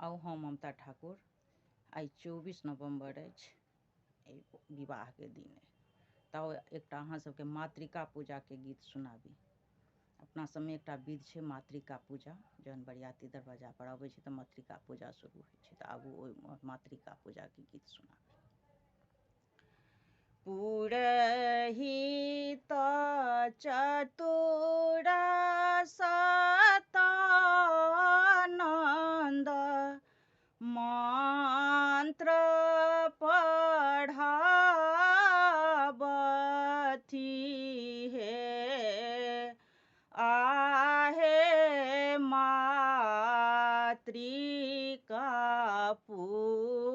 आउ हम ममता ठाकुर। आइ 24 नवम्बर अछि, विवाहके दिन अइ। तऽ एकटा अहाँ सबके मातृका पूजाके गीत सुनाबी। अपना सबमे एकटा विध छै मातृका पूजा। जहन बरियाती दरवाजा पर अबै छै तऽ मातृका पूजा शुरू होइ छै। तऽ आबू ओहि मातृका पूजाके गीत सुनाबी। पुरहित चतुर सतानन्द मंत्र पढ़ाबथि हे, आहे मातृका पूजथि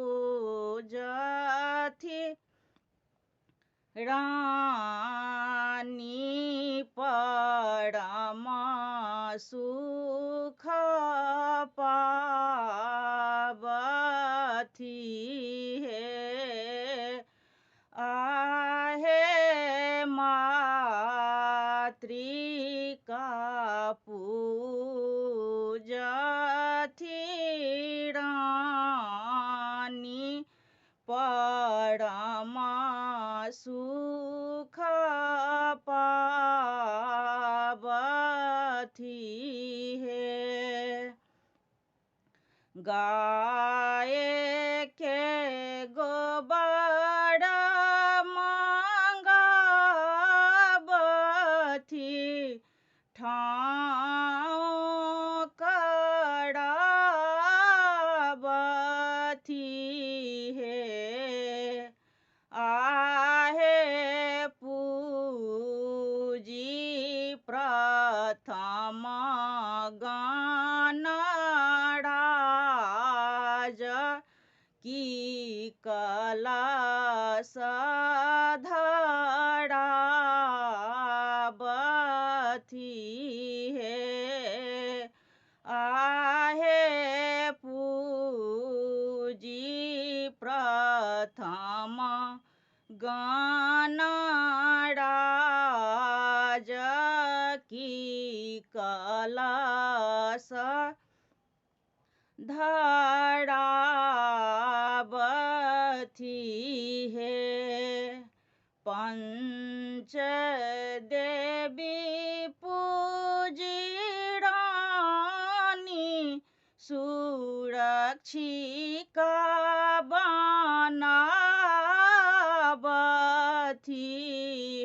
रानी परम सुख पाबथि हे, आहे मातृका पूजथि रानी परम सुख पाबथि हे। गाय के गोबर मंगाबथि ठाँव कराबथि हे, आहे पूजी प्रथम गणराज की कलश धराबथि हे, आहे पूजी प्रथम गणराज की कलश धराबथि हे। पंच देवी पूजी रानी सुरक्षिका बनाबथि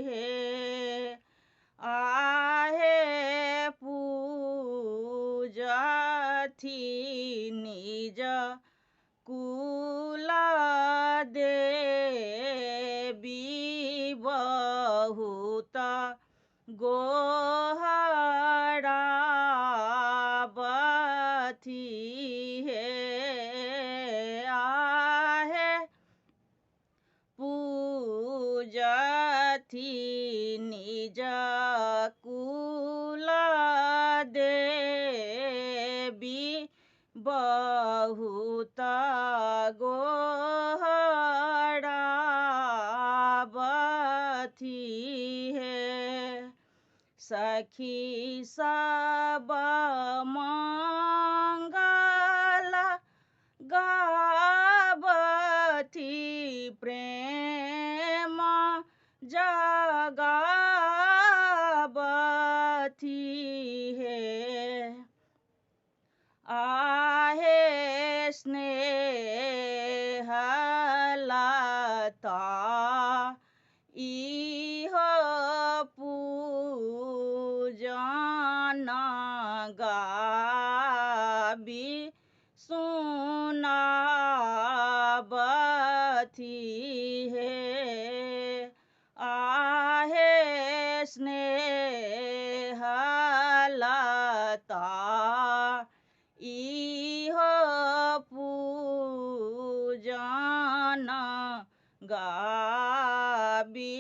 हे, आहे पूजथि निज कुल देवी बहुत गोहराबथि हे, आहे पूजथि निज कुल देवी बहुत गोहराबथि हे। सखी सब मंगल गाबथि प्रेम जगाबथि हे, आहे स्नेह लता इहो पूजन गाबी सुनाबथि हे, आहे स्नेह लता इहो पूजन गाबी